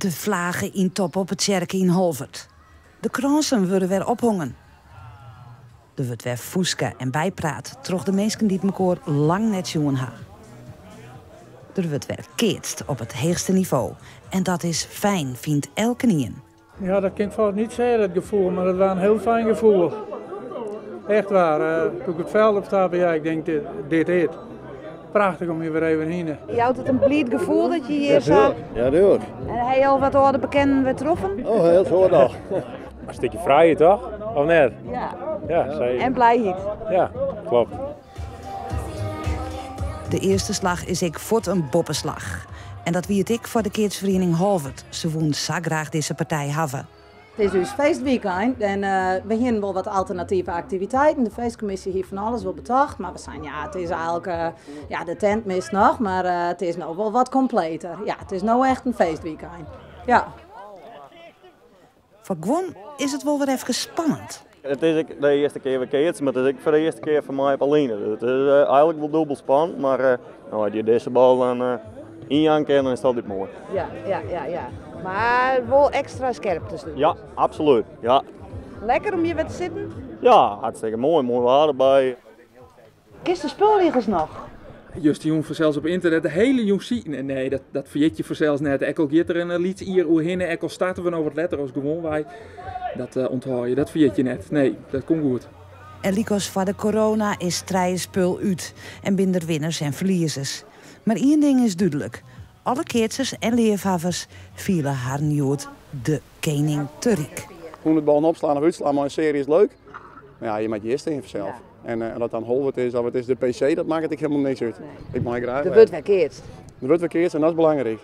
De flage yn top op 'e tsjerke yn Holwert. De krânsen wurde wer ophongen. Der wurdt wer fûske en bypraat troch de minsken dy't mekoar lang net sjoen ha. Der wurdt wer keatst op it heechste nivo en dat is fijn, fynt elkenien. Ja, dat kin ik foar niet zeggen, dat gefoel, mar dat wie in hiel fijn gefoel. Echt waar. Doe't ik it fjild opstapte, ja, ik tink, dit is it. Prachtich om hjir wer even hinne. Jout it in bliid gefoel dat je hjir sa... Ja, tuurlijk. En ha je al wat âlde bekenden wer troffen? Oh, hiel soad al. In stikje frijheid, toch? Of net? Ja. Ja, zeker. En blijheid. Ja, klopt. De earste slach is ek fuort in boppeslach. En dat wie it ek foar de keatsferiening Holwert. Se woene sa graach dizze partij hawwe. It is ús feestwykein en we hiene wol wat alternative aktiviteiten. De feestkommisje hie fan alles wol betocht, mar we seinen ja, it is eigenlik, ja, de tent mist noch, mar it is no wol wat kompleter. Ja, it is no echt in feestwykein. Ja. Foar guon is it wol wer efkes spannend. It is ek de earste kear wer keatsen, mar it is ek foar de earste kear foar my op 'e line. Dus it is eigenlik wol dûbeld spannend, mar no, as je dizze bal dan ynjaan kinne, dan is it altyd moai. Ja, ja, ja, ja. Mar wol ekstra skerp dus. Ja, absolút. Ja. Lekker om hjir wer te sitten? Ja, hartstikke moai. Moai waar derby. Kinst de spulregels noch? Justerjûn fansels op ynternet de hiele jûn sitten. Nee, dat ferjit je fansels net. Ek al giet der in lyts jier oerhinne, ek al starte we no wat letter as gewoanwei. Dat ûnthâld je, dat ferjit je net. Nee, dat komt goed. En lykas foar de corona is trije spul út en binne der winners en ferliezers. Mar ien ding is dúdlik, alle keatsers en leafhawwers fiele harren hjoed de kening te ryk. 100 ballen opslaan of útslaan mei in searje is leuk. Mar ja, je moatte hjir stean fansels. En of dat dan Holwert is of it is de PC, dat makket ek hielendal niks út. Ik mei graach. Der wurdt wer keatst. Der wurdt wer keatst en dat is belangryk.